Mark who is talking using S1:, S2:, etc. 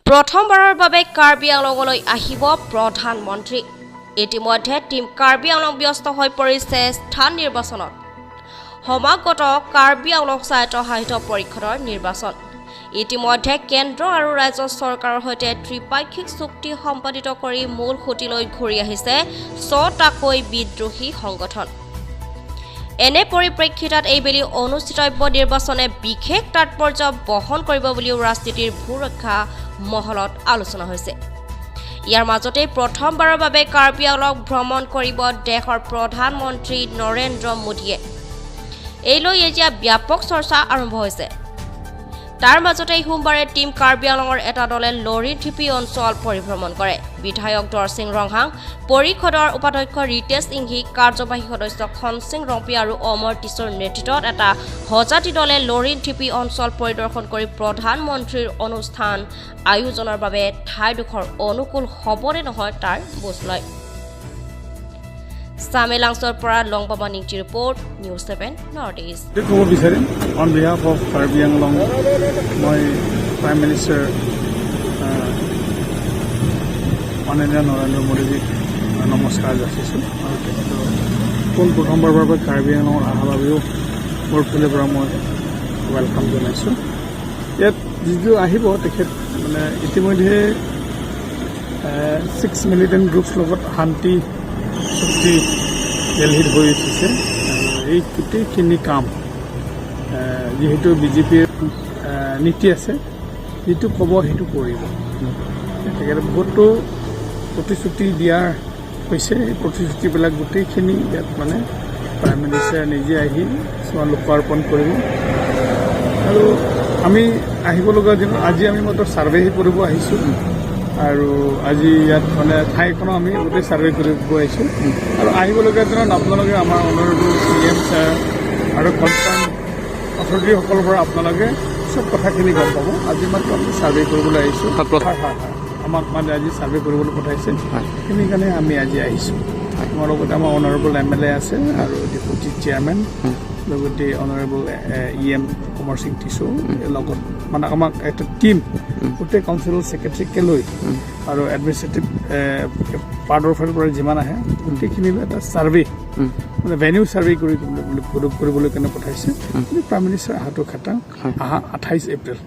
S1: প্ৰথমবাৰৰ বাবে কাৰ্বি আংলঙলৈ আহিব প্ৰধানমন্ত্ৰী। ইতিমধ্যে টীম কাৰ্বি আংলং ব্যস্ত হৈ পৰিছে স্থান নিৰ্বাচনত। সমাগত কাৰ্বি আংলং স্বায়ত্তশাসিত পৰিষদৰ নিৰ্বাচন। ইতিমধ্যে কেন্দ্ৰ আৰু ৰাজ্য চৰকাৰৰ সৈতে ত্ৰিপাক্ষিক চুক্তি সম্পাদিত কৰি মূল সুঁতিলৈ ঘূৰি আহিছে ছটাকৈ বিদ্ৰোহী সংগঠন। এনে পৰিপ্ৰেক্ষিতত এইবেলি অনুষ্ঠিতব্য নিৰ্বাচনে বিশেষ তাৎপৰ্য বহন কৰিব বুলিও ৰাজনীতিৰ ভূৰক্ষা মহলত আলোচনা হৈছে। ইয়াৰ মাজতেই প্ৰথমবাৰৰ বাবে কাৰ্বি আংলং ভ্ৰমণ কৰিব দেশৰ প্ৰধানমন্ত্ৰী নৰেন্দ্ৰ মোদীয়ে। এই লৈ এতিয়া ব্যাপক চৰ্চা আৰম্ভ হৈছে। তাৰ মাজতেই সোমবাৰে টীম কাৰ্বি আংলঙৰ এটা দলে লৰিনথিপি অঞ্চল পৰিভ্ৰমণ কৰে। বিধায়ক দৰছিং ৰংহাং, পৰিষদৰ উপাধ্যক্ষ ৰিতেশ ইংহি, কাৰ্যবাহী সদস্য খনসিং ৰংপি আৰু অমৰ টিছৰ নেতৃত্বত এটা সজাতি দলে লৰিনথিপি অঞ্চল পৰিদৰ্শন কৰি প্ৰধানমন্ত্ৰীৰ অনুষ্ঠান আয়োজনৰ বাবে ঠাইডোখৰ অনুকূল হ'বনে নহয় তাৰ বুজ লয়। চামেলাংছৰ পৰা Longbama Ningchi report, news 7 north east.
S2: এইটো ক'ব বিচাৰিম, on behalf of Karbi Anglong মই প্ৰাইম মিনিষ্টাৰ মাননীয় নৰেন্দ্ৰ মোদীজীক নমস্কাৰ যাচিছোঁ আৰু তেখেতৰ পোনপ্ৰথমবাৰৰ বাবে কাৰ্বি আংলঙত অহাৰ বাবেও মোৰ ফালৰ পৰা মই welcome জনাইছোঁ। ইয়াত যিটো আহিব তেখেত মানে ইতিমধ্যে ছিক্স মিলিটেণ্ট গ্ৰুপছ লগত শান্তি চুক্তি দিল্লীত হৈ উঠিছে আৰু এই গোটেইখিনি কাম যিহেতু বিজেপিৰ নীতি আছে, যিটো ক'ব সেইটো কৰিব। তেখেতে বহুতো প্ৰতিশ্ৰুতি দিয়াৰ হৈছে। এই প্ৰতিশ্ৰুতিবিলাক গোটেইখিনি ইয়াত মানে প্ৰাইম মিনিষ্টাৰ নিজে আহি কিছুমান লোকাৰ্পণ কৰিব। আৰু আমি আহিব লগা দিনত আজি আমি মাত্ৰ ছাৰ্ভেহে কৰিব আহিছোঁ আৰু আজি ইয়াত মানে ঠাইখনো আমি গোটেই ছাৰ্ভে কৰিব আহিছোঁ। আৰু আহিবলগীয়া দিনত আপোনালোকে আমাৰ অনাৰেবল চি এম ছাৰ আৰু কনচাৰ্ণ অথৰিটিসকলৰ পৰা আপোনালোকে চব কথাখিনি গম পাব। আজি মাত্ৰ আমি ছাৰ্ভে কৰিবলৈ আহিছোঁ। হয়, আমাক মানে আজি ছাৰ্ভে কৰিবলৈ পঠাইছে, সেইখিনি কাৰণে আমি আজি আহিছোঁ। আমাৰ লগতে আমাৰ অনাৰেবল এম এল এ আছে আৰু ডেপুটি চেয়াৰমেন, লগতে অনাৰেবল ই এম অমৰ সিং টিছু লগত মানে আমাক এটা টীম গোটেই কাউন্সিলৰ ছেক্ৰেটাৰীকে লৈ আৰু এডমিনিষ্ট্ৰেটিভ পাৰ্টৰ ফালৰ পৰা যিমান আহে গোটেইখিনি লৈ এটা ছাৰ্ভে মানে ভেনিউ ছাৰ্ভে কৰি কৰিবলৈ কাৰণে পঠাইছে। কিন্তু প্ৰাইম মিনিষ্টাৰ অহাটো খাটাং, অহা 28 এপ্ৰিল।